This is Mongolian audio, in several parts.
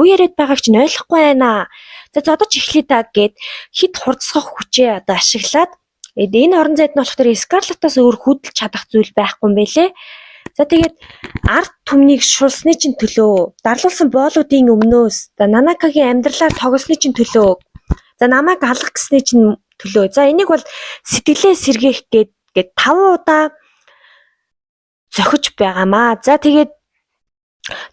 Юу яриад байгааг чинь ойлгохгүй байна. За, зодож эхлэе та гэд хэд хурдсгах хүчээ одоо ашиглаад, энэ орон зайд нь болох тэр Скарлеттаас өөр хөдөлж чадах зүйл байхгүй юм байлээ. За, тэгээд ард түмнийг шулсны чинь төлөө, дарлуулсан боолуудын өмнөөс, за, Нанакагийн амьдралаар тоглосны чинь төлөө, за, намайг алах гэсний чинь төлөө. За, энийг бол сэтгэлээ сэргээх гээд гээд 5 удаа зохиж байгаамаа. За, тэгээд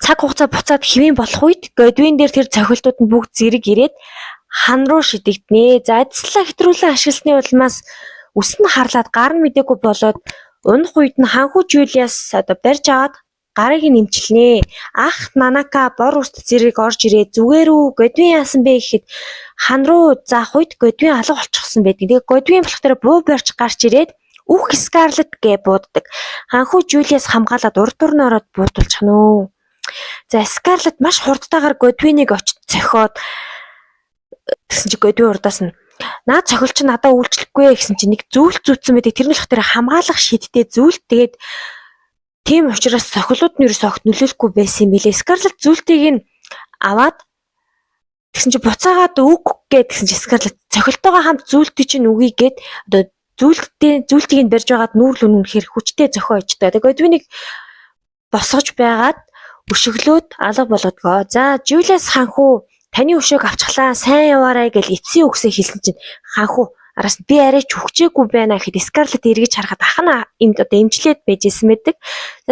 цаг хугацаа буцаад хэвийн болох үед Годвин дээр тэр цохилтууд нь бүгд зэрэг ирээд хан руу шидэгдэнэ. За, адислаа хэтрүүлэн ашигласны улмаас үс нь харлаад гар нь мдээгүй болоод унах үед нь ханхүү Жулиас одоо барьж аваад гарыг нь эмчилнэ. Ах Нанака бор үст зэрэг орж ирээд зүгээр үү, Годвин яасан бэ гэхэд хан руу заах үед Годвин алга болчихсон байдаг. Тэгээ Годвин болох дээр буу барьж гарч ирээд "Үх, Скарлетт" гэ бууддаг. Ханхүү Жулиас хамгаалаад урд дурн ороод буудулчих нөө. За, Скарлетт маш хурдтайгаар Годвиныг очиж цохиод тэгсэн чи Годвин урдаас нь "Наад цохилч чинь надад үйлчлэхгүй" гэсэн чинь нэг зүйлт зүүцсэн байдаг. Тэр нь болохоор тэр хамгаалах шидтэй зүйлт, тэгээд тийм учраас цохилууд нь ерөөсөө огт нөлөөлөхгүй байсан юм билээ. Скарлетт зүйлтийг нь аваад тэгсэн чи буцаагаад үг гээд тэгсэн чи Скарлетт цохилтойгоо хамт зүйлтийг чинь үгүй гээд одоо зүйлтээ зүйлтийг нь барьж байгаад нүүрлэн үнэхээр хүчтэй зохио ичдэг. Тэгээд Годвиныг босгож байгаад өшөглөөд алга болгодгоо. За, Жулиас ханхүү "Таны өшөөг авчихлаа, сайн яваарай" гэж эцсийн үгсээ хэлсэн чинь ханхүү араас нь "Би арай ч үхчээгүй байна" гэхэд Скарлетт эргэж харахад ах нь одоо эмчлээд байж исэн байдаг. За.